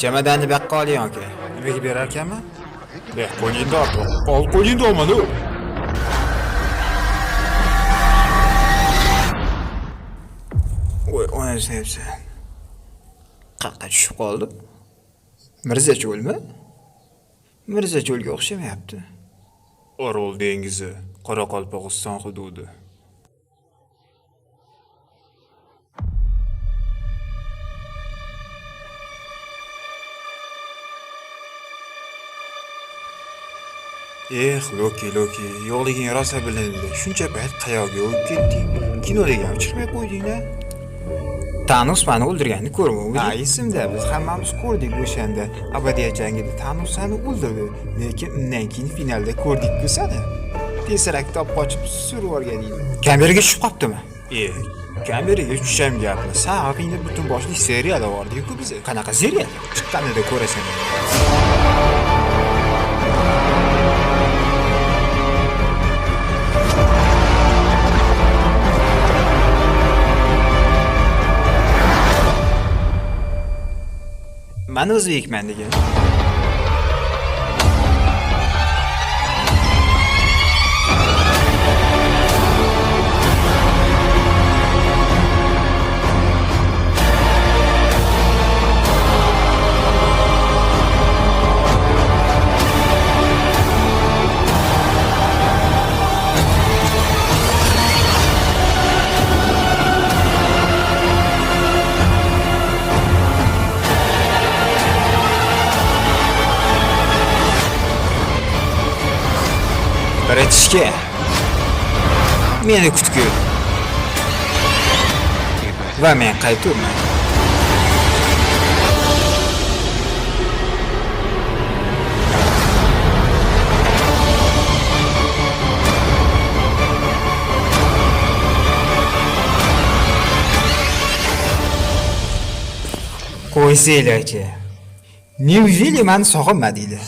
Chamadonni bu yoqqa oling, aka. Nimaga berar ekanman? Be, qo'lingni ort. Ol qo'lingni olma. Voy, onasini aytsin. Qayoqqa tushib qoldi? Mirzacho'lmi? Mirzacho'lga o'xshamayapti. Orol dengizi, Qoraqalpog'iston hududi. Eh, Loki, Loki, yo'qliging rosa bilindi. Shuncha payt qayoqqa o'tib ketding? Kinoga ham chiqmay qo'yding-a? Thanos meni o'ldirganini ko'rmovding. Ha, esimda, biz hammamiz ko'rdik o'shanda. Abadiyat jangida Thanos seni o'ldirdi, lekin undan keyin finalda ko'rdik-ku seni. Tezroq top qochib surib yuborganingni. Kameraga tushib qoptimi? E, kameraga tusham gapmi? San haqingda butun boshli serial bordi-ku biza. Qanaqa serial? Chiqqanida ko'rasan. Men o'zbekman degan. Bratishka. Meni kutgin. Va men qayturman. Qo'ysanglarchi. Неужели meni sog'inmadinglar?